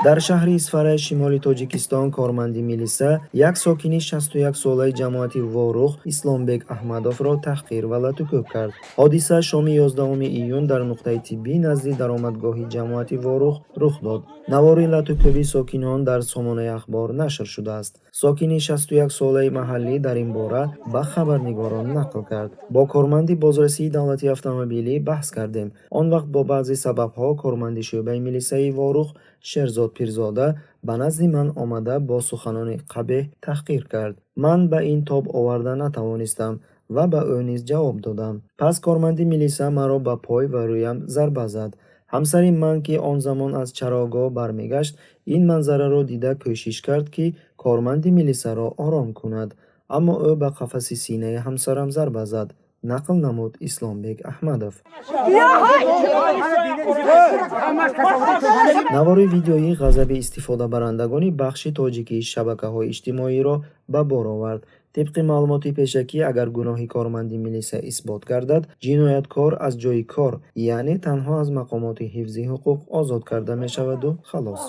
Дар шаҳри Исфараи шимоли Тоҷикистон корманди милиса як сокини 61-солаи ҷамоати Ворух Исломбек Аҳмадовро таҳқир ва латукӯб кард. Ҳодиса шоми 11 июн дар нуқтаи тиббӣ назди даромадгоҳи ҷамоати Ворух рух дод. Навори латукӯби сокинон дар сомонаи ахбор нашр шудааст. Сокини 61-солаи маҳаллӣ дар ин бора ба хабарнигорон нақл кард: «Бо корманди бозрасии давлатии автомобилӣ баҳс кардем. Он вақт бо баъзе сабабҳо корманди шӯъбаи милисаи Ворух Шерзод Пирзода ба назди ман омада, бо суханони қабеҳ таҳқир кард. Ман ба ин тоб оварда натавонистам ва ба ӯ низ ҷавоб додам. Пас корманди милиса маро ба пой ва рӯям зарба зад. Ҳамсари ман, ки он замон аз чарогоҳ бармегашт, ин манзараро дида, кӯшиш кард, ки корманди милисаро ором кунад, аммо ӯ ба қафаси синаи ҳамсарам зарба зад», нақл намуд Исломбек Аҳмадов. Навори видеоӣ ғазаби истифодабарандагони бахши тоҷикии шабакаҳои иҷтимоиро ба бор овард. Тибқи маълумоти пешакӣ, агар гуноҳи корманди милиса исбот гардад, ҷинояткор аз ҷойи кор, яъне танҳо аз мақомоти ҳифзи ҳуқуқ озод карда мешаваду халос.